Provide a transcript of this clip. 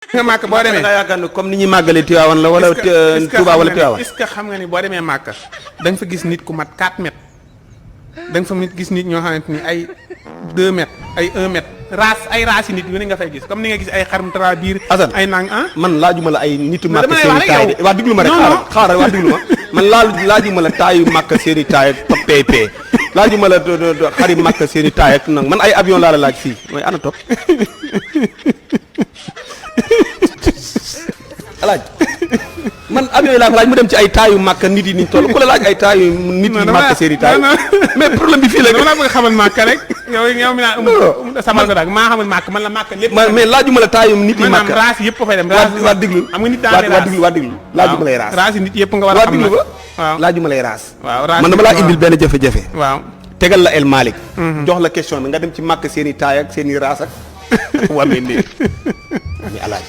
nga màkk boo demee nga yaakaar ne comme ni ñuy màggalee Tivaouane la wala Touba wala Tivaouane. est-ce que xam nga ni boo demee màkk da nga fa gis nit ku mat 4 mètres da nga fa gis nit ñoo xamante ni ay 2 mètres ay 1 mètre ay race yi nit yu ne nga fay gis comme ni nga gis ay xarum tra biir. Assane ay nang man laajuma la ay nitu màkk damay seeni wax rek taay yow. de waa diglu ma rek xaaral waa diglu ma man laajuma la taayu màkk seeni taay ak PP laajuma la xari màkk seeni taay ak nag man ay avion laa la laaj fii mooy ana topp alaaj man avion yi laa ko laaj mu dem ci ay taayu màkk nit yi niñ toll ku la laaj ay taayu nit yi màkk seeni taay mais problème bi fii la dama la bëgg xamal màkk rek yow mi naa samal ko daal maa xamal màkk man la màkk lépp mais laajuma la taayu nit yi màkk maanaam race yëpp fay dem waa diglu am nga nit daal waa diglu laajuma lay raas race yi nit yëpp nga war a xam nag waaw laajuma lay raas waaw race man dama laa indil benn jafe-jafe waaw tegal la El Malick jox la question bi nga dem ci màkk seeni taay ak seeni raas ak waa mais nii alaaj